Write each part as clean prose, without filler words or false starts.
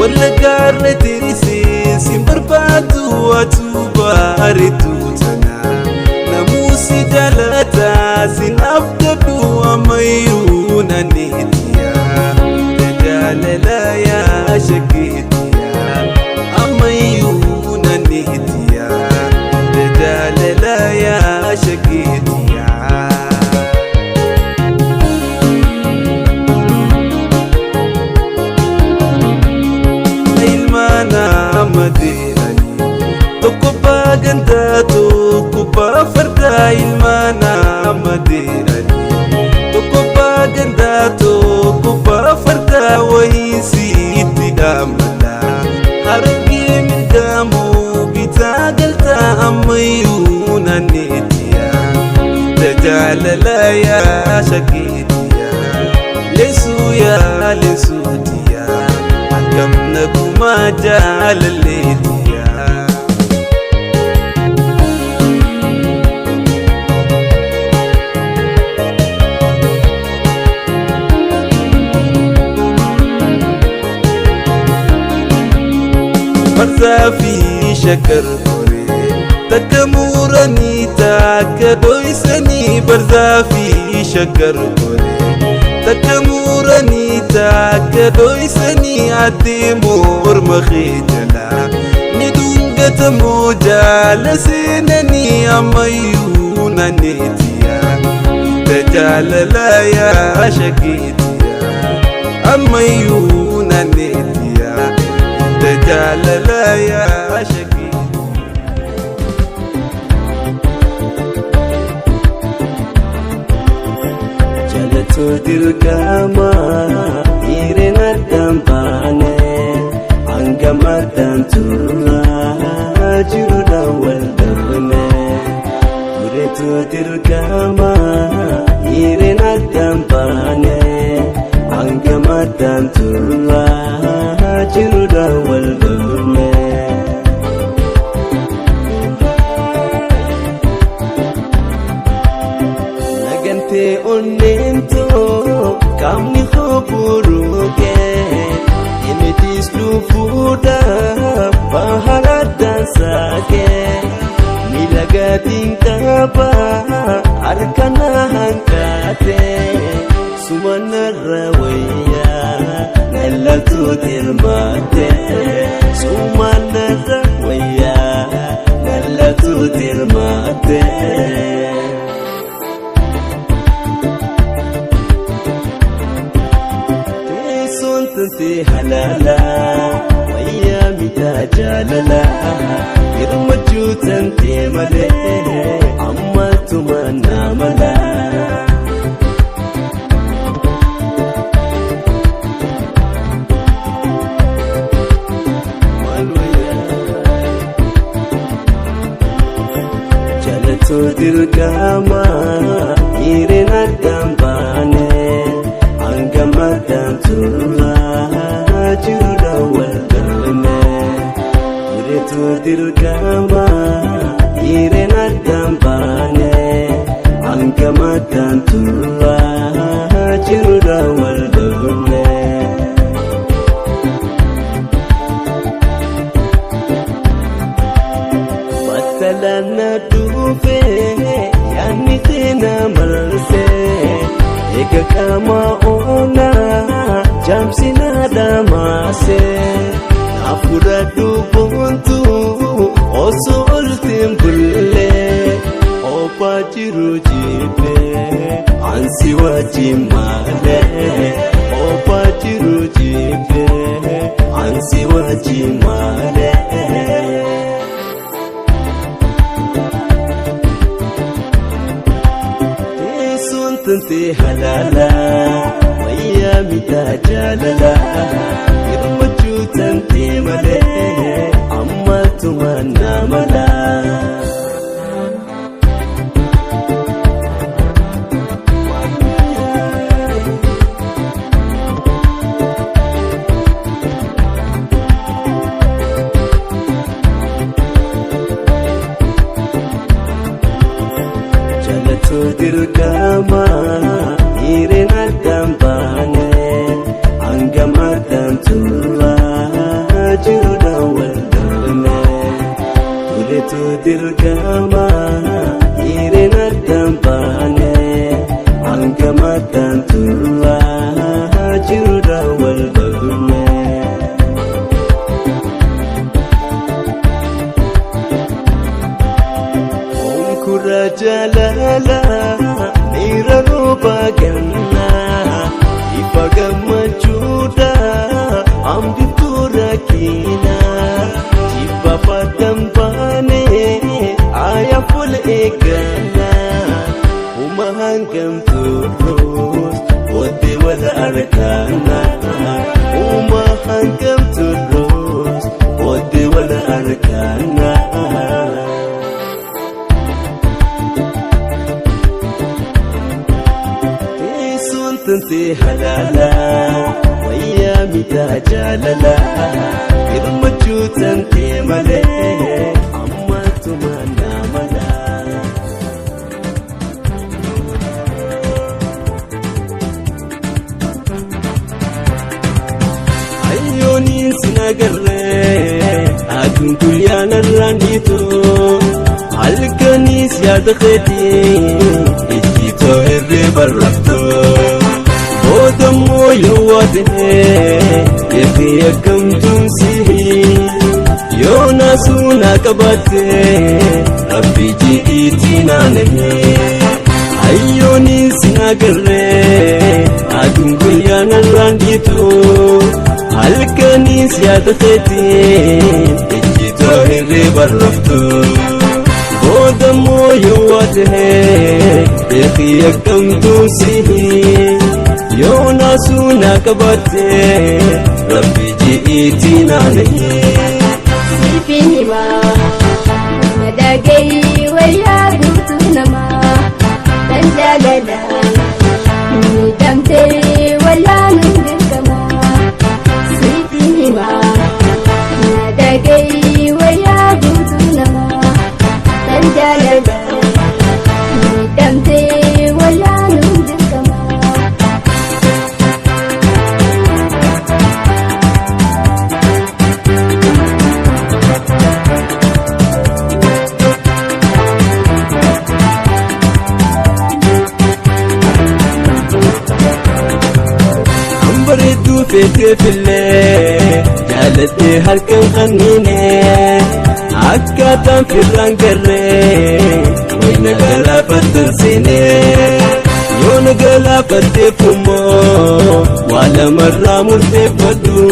Wallaggaarra teessee sin barbaadu atu bareedu tana. Namuusi jaalata sin abdadhu ammayyuu naanneetiya. Jaalala yaa shakkeetiya ammayyuu naanneetiya. Jaalala yaa shakkeetiya. Ilmaana madeerani tokkobbaa gandaa tokkobbaa fardaa ilmaana madeerani tokkobbaa gandaa tokkobbaa fardaa wayii sitti dhaamata harargee mirgaamoo bitaa galtaa ammayyuu naanneetiya jaalala yaa shakkeetiya leessuu yaa leessuutiya akkam nagumaa jaalalleetiya. Farsaa fi shakar koree takka muranii takka dhoysanii barzaa fi shakar koree takka muranii takka dhoysanii addee morma kee jalaa ni dhungatamoo jaala seenanii ammayyuu naanneetiya jaalala yaa shakkeetiya ammayyuu naanneetiya jaalala yaa shakkeetiya. Jaalatoo dirqama dhiireen addaan baane hangam addaan turraa jiruudhaan wal dhabne. Tureetoo dirqama dhiireen addaan baane hangam addaan turraa jiruudhaan wal dhabne. Nagantee onneentoo qaamni hoburuukee innitis dhufuudhaaf bahara dansaakee miidhagaatiin qaba harka na hanqatee sumanarra wayyaa nallatu dirmaatee sumanarra wayyaa nallatu dirmaatee. Teessoon tantee halaala wayyaa miidhaa jaalala hirmachuu tantee malee ammaatuma naa mala. Jaalatoo dirqama dhiireen addaan baane hangam addaan turraa jiruudhaan wal dhabne. Tureetoo dirqama dhiireen addaan baane hangam addaan turraa jiruudhaan wal dhabne. Battalaan dhufe yaadni keena marsee eega qaama oonaa jaamsina dhamaasee hafuura dhuuntu osoo olteen bullee obbaa jiru jibbee ansi wajjin maalee obbaa jiru jibbee ansi wajjin maalee. Teessoon tantee halaala wayyaa miidhaa jaalala hirmachuu tantee malee ammaatuma naa mala. Jaalatoo dirqama dhiireen addaan baane hangam addaan Dirqama hireen addaan baane hangam addaan turraa jirudha wal dhabne. Onkura jaalala miira rooba gannaa ifa gammachuudha hambiftuu rakkinaa jibba faddan baane aayaa fuula eegganaa uma hangam turruus booddee wal argaanaa uma hangam turruus booddee wal argaanaa. Teessoon tantee halaala wayyaa miidhaa jaalala hirmachuu tantee malee ammaatuma naa mala. Ayyooniin sin agarree aduun guyyaan irraan dhiitu halkaniis yaada keetii ijjitoo hirriba raftu. Boodammoo yoo waatee eefi akkamtuun sihi yoo naasuu naa qabaattee rabbi ji'iitii naanahee. Ayyooniin sin agarree aduun guyyaan irraan dhiitu halkaniis yaada keetii ijjitoo hirriba raftu. Boodammoo yoo waatee eefi akkamtuun sihi yoo naasuu naa qabaattee rabbi ji'iitii naanahee. Siifin himaa na dhagahi wayyaa guutuu namaa kan jaalala miidhamtee wallaanuun dirqamaa. Siifin himaa na dhagahi wayyaa guutuu namaa kan jaalala miidhamtee wallaanuun dirqamaa. Bareedduu feeteefillee jaaladhee harkaan qanniine akkaataan firraan garree wayna galaafattan seenee yoo na galaafatteef immoo waa lamarraa murteeffadhu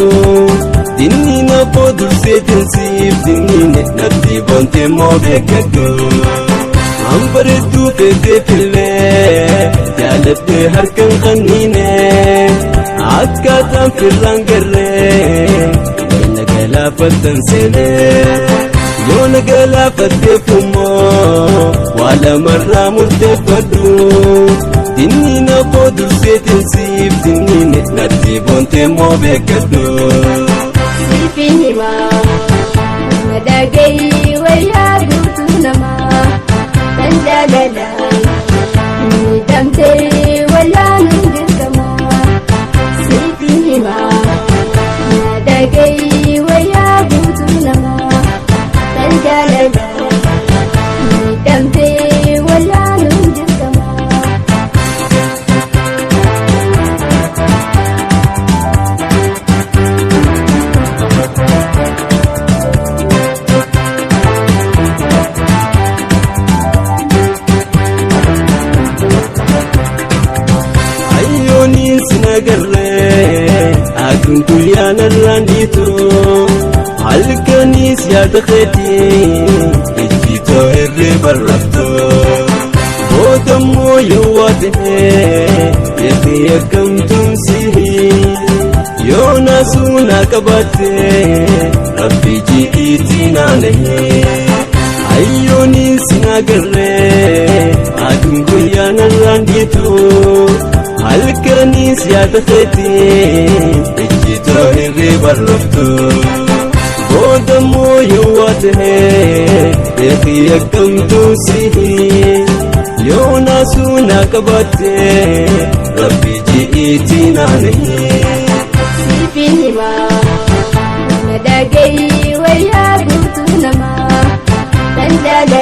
dinniina koo dursee tinsiif dinniine natti boontee moo beekadhu. Bareedduu feeteefillee jaaladhee harkaan qanniine akkaataan firraan garree wayna galaafattan seenee yoo na galaafatteef immoo waa lamarraa murteeffadhu dinniina koo dursee tinsiif dinniine natti boontee moo beekadhu. Siifin himaa na dhagahi wayyaa guutuu namaa kan jaalala miidhamtee wallaanuun dirqamaa. Siifin himaa na dhagahi wayyaa guutuu namaa kan jaalala miidhamtee wallaanuun dirqamaa. Ayyooniin sin agarree aduun guyyaan irraan dhiitu halkaniis yaada keetii ijjitoo hirriba raftu. Boodammoo yoo waatee eefi akkamtuun sihi yoo naasuu naa qabaattee rabbi ji'iitii naanahee. Ayyooniin sin agarree aduun guyyaan irraan dhiitu halkaniis yaada keetii ijjitoo hirriba raftu. Boodammoo yoo waatee eefi akkamtuun sihi yoo naasuu naa qabaattee rabbi ji'iitii naanahee. Siifin himaa na dhagahi wayyaa guutuu namaa kan jaalala.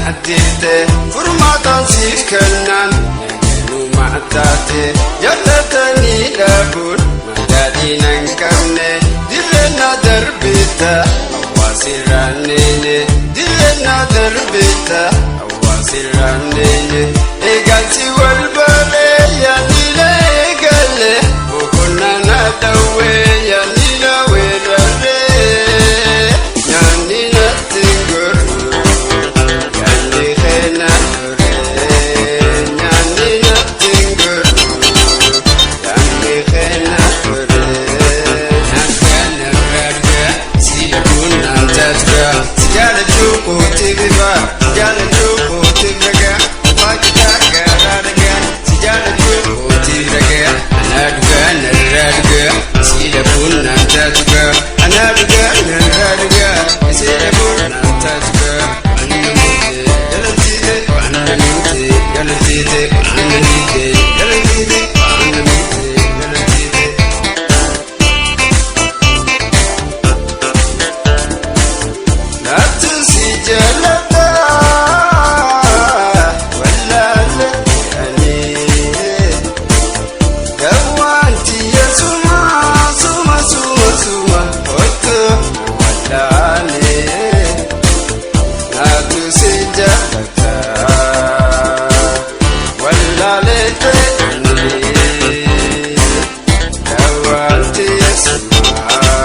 Addite furmaataan siif kennan naganuma taate jaallatanii dhabuun madaadhiin hin qabne dirreen darbita hawaasirraanneene dirreen darbita hawaasirraanneene eegalsi wal baree yaadila eegale boqonnaa na dhawwee yaadila weeraree nyaanni natti gorru. Nyaanni keena ture, nyaanni natti gorru, nyaanni keena ture. Nyaanni raga, si dhabuun naan taatuga, si jaalachuu kooti bifa, si jaalachuu kooti raga, waaqita garaa raga, si jaalachuu kooti raga, anaa dhugaa narraa dhugaa, si dhabuun naan taatuga, anaa dhugaa narraa dhugaa, si dhabuun naan taatuga. Yeah. Naatu si jaalata wallaalee ta'anii daawwanti yesumaa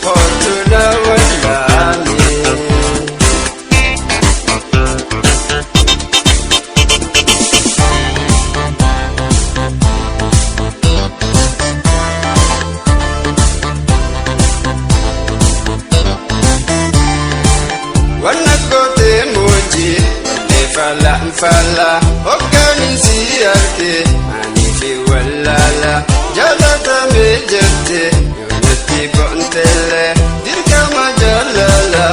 kootu na wallaanii. Wanna goote moojii wallee fala fala hogganin si arge ani fi wallaala jaalatame jette yoonatti bontelle dirqama jaalala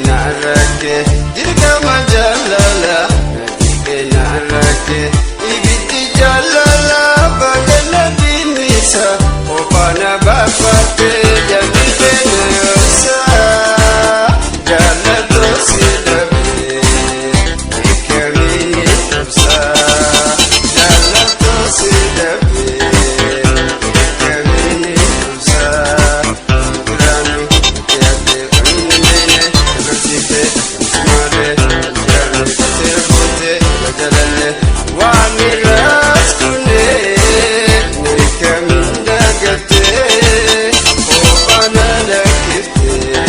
na rakke dirqama jaalala na rakke ibiddi jaalala baga diimisa qophaana baafate jalli keenya yoosa. Jaallatoo si dhabee eegamini ibsa. Jaallatoo si dhabee eegamini ibsa. Jiraanni itti qabni meene agarsiise akkasumalee jiraanni seera gootee jalalle waan irraas kunnee eegamin dagatee qophaana lakkiftee.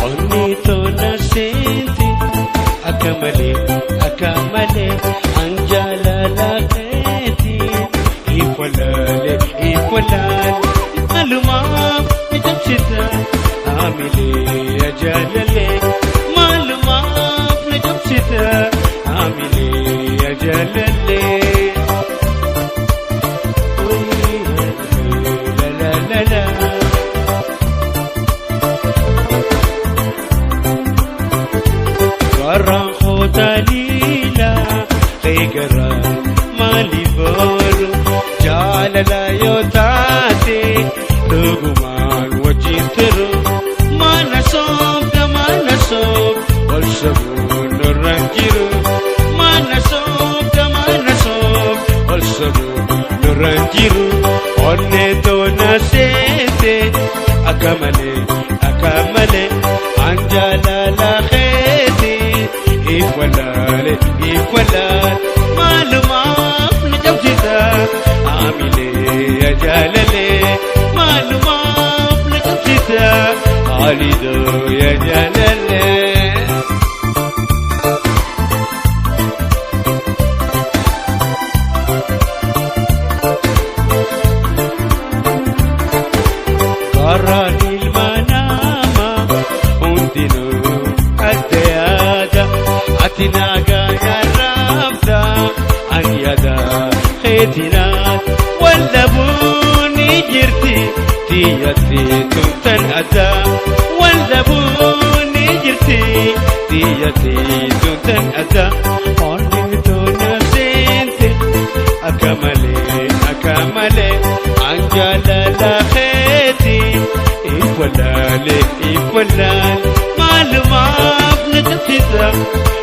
Onni tola seenti akka malee akka malee an jaalala keeti ifwalaale ifwalaale maalumaaf na cabsita haamilee jaalale maalumaaf na cabsita haamilee jaalale. La la la la. Garaan kootalila eegaraa maali boru jaalala yoo taate dhugumaan wajjin turu mana soobda mana soob ol sabuun nurra jiru mana soobda mana soob ol sabuun nurra jiru onnee toona seete akka malee akka malee an jaalala keeti ifwalaale ifwalaale maalumaaf na cabsita haamilee jaalale maalumaaf na cabsita haalidoo yaa jaalale. أن يدا خيتنا واللبوني جرتي تيتي تنتن أتا واللبوني جرتي تيتي تنتن أتا أرنيتو نسينتي أكملي أكملي أنجل خيتي إفلالي إفلال معلومة بنتفتا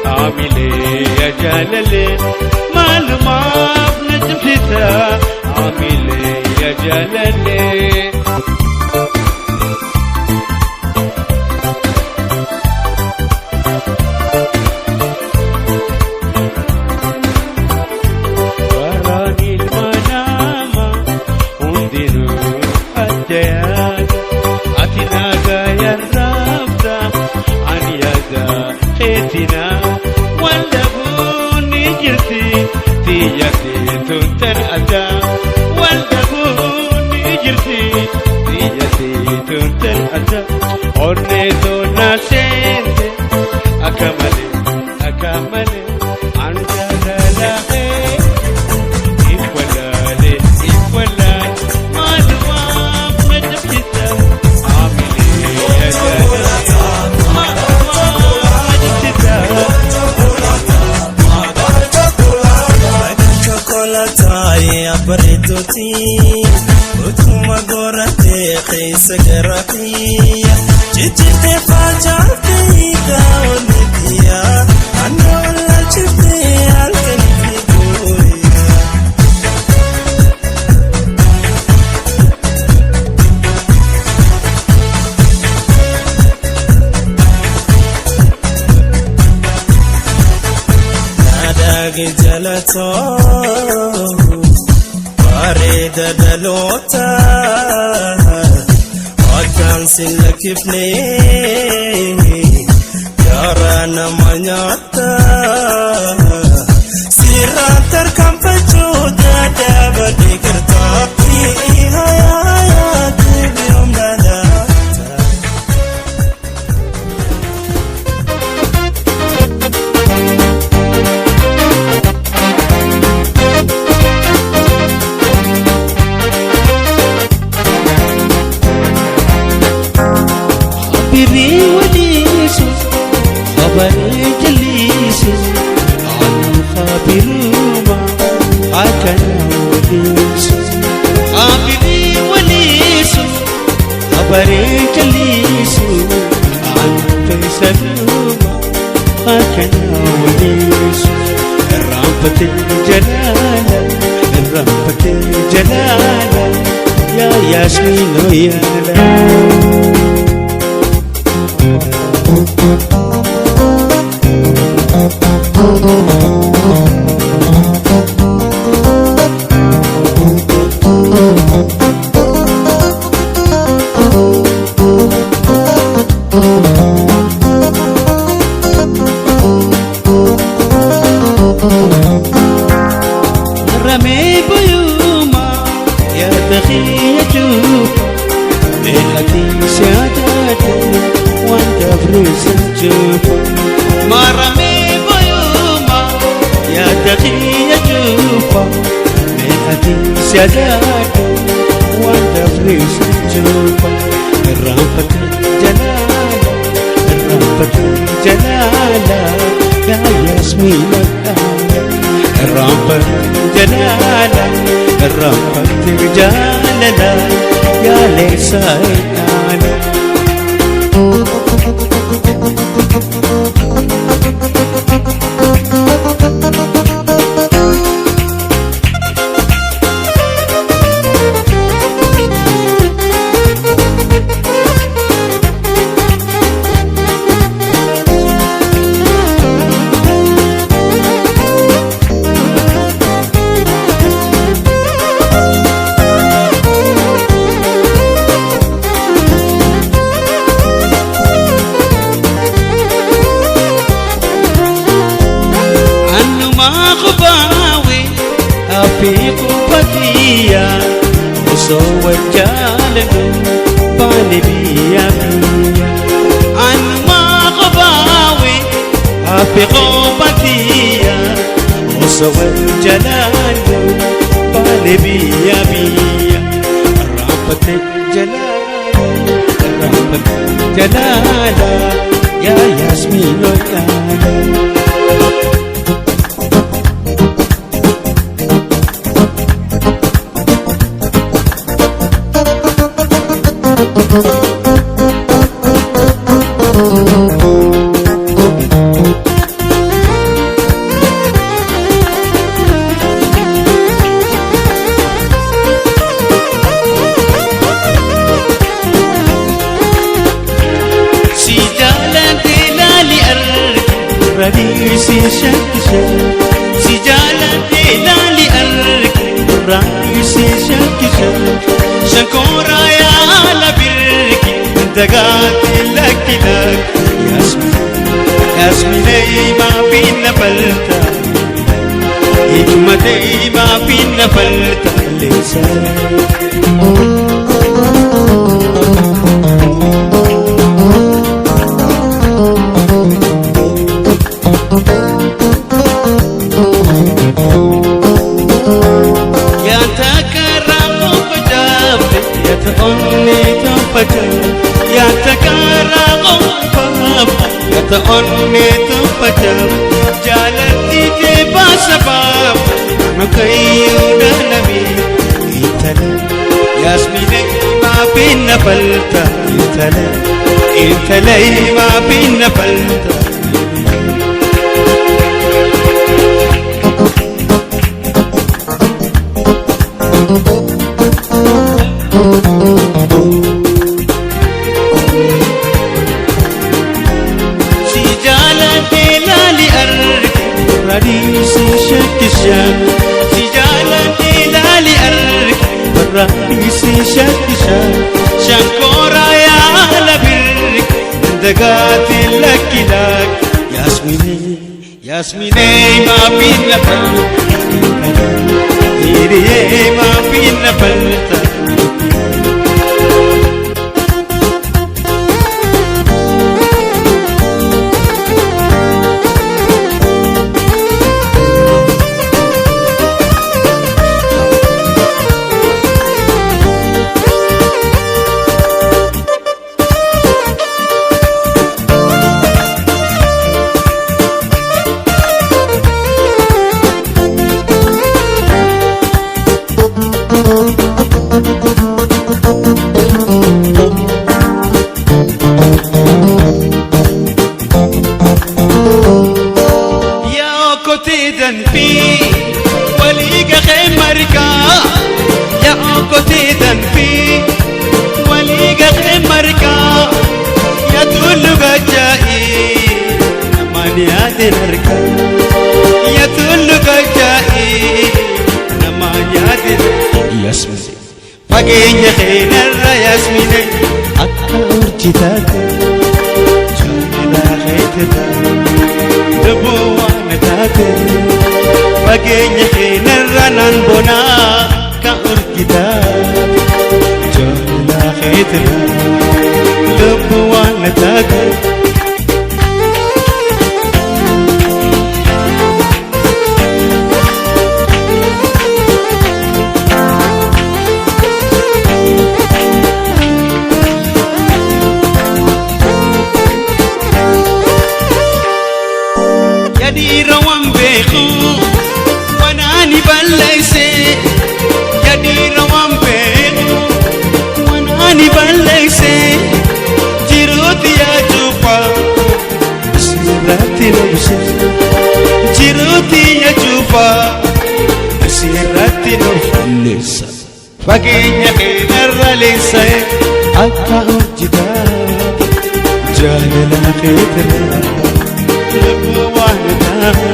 عاملي يا جلالي معلومة بنتفتا عاملي يا جلالي وراني المنامة انذروا الديان أتنا يا الرابطة عن يدا خيتنا واللبون جرتي تيتي تنتن أتا واللبون جرتي تيتي تنتن أتا أرنيتو ناسنت أكملي أكملي عن جلالي إفولالي إفولال معلومة بنتفتا عاملي يا جلالي معلومة بنتفتا Bareedooti utuma goratee keessa garaatiya jijjiirtee facaatee daawwanni biyya anna wallaalchiftee halkanii fi guyyaa. Naadaage jalatoo. Bareeda dhaloota akkaan si lakkifne garaa nama nyaata sirraan tarkaanfachuu dadhabaa deeggarta hayaa deebi'uun dhalaata. حبيبي وليس خبر جليس عن خبر ما عكنا وليس حبيبي وليس خبر جليس عن فيصل ما عكنا وليس الرامبة الجلالة الرامبة الجلالة يا ياسمين ويا لا رمي بيوما يا تخية مئتي سادات وانت فلوس تشوف ما رمي بيوما يا تخية مئتي سادات وانت فلوس تشوف الرامبة الجلالة الرامبة الجلالة يا ياسمين الأعلى الرامبة جلالة الرامبة جلالة يا ليس الأعلى في قبتيا وصوى الجالب بالي بيا بيا عن ما غباوي في قبتيا Osoo jalalu baane biyya biyya Raafate jalala raafate jalala yaa Yaasmiinoo yaala. Fageenya keenyarra leessa'e akka hojjetaa jaalala keetirra lubbuu waan taate.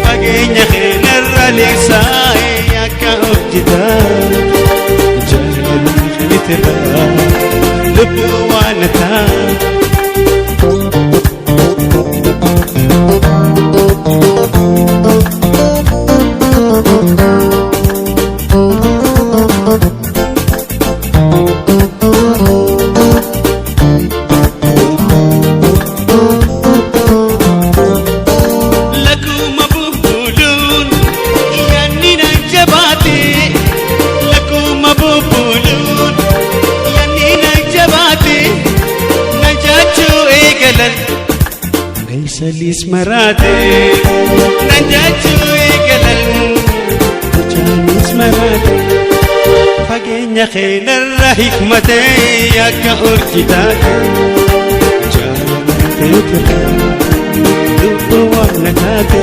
Fageenya keenyarra leessa'e akka hojjetaa jaalala keetirra lubbuu waan taate. Lakuma bubulu Mursalis maraate nan jechuu eegalan mucaanis maraate fageenya keenarra hikmatee akka urjii taate jaalala ture lubbuu waan na taate.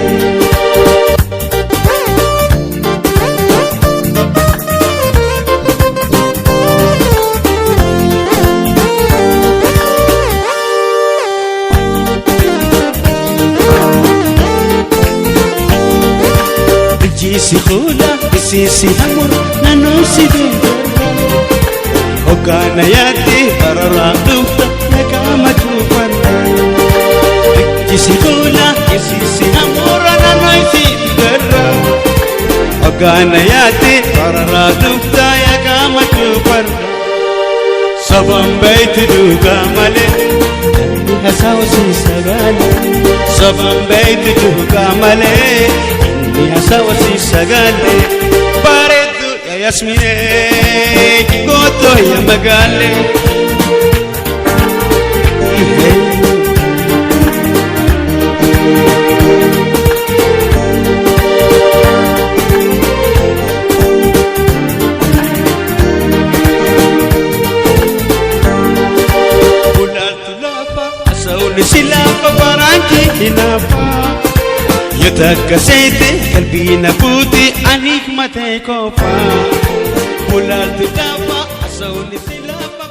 Ijji kuula isiisi hamur naannoo si deemgarra hoggaana yaatti bararaa dhufta naqaama cuufarra. Ijji kuula isiisi hamur naannoo si deemgarra hoggaana yaatti bararaa dhufta naqaama cuufarra. Sabaan bayti dhugaa malee namni haasa'u si sagalee sabaan bayti dhugaa malee. Hasawa si sagale bareedu yaa Yasmine gooto yaa magaale. Bulaaltu laafa asawni si laafa baraanki hinaafa. Yotakkaseete qalbii na fuute ani matee kofa. Bulaaltu laafa asawni si laafa.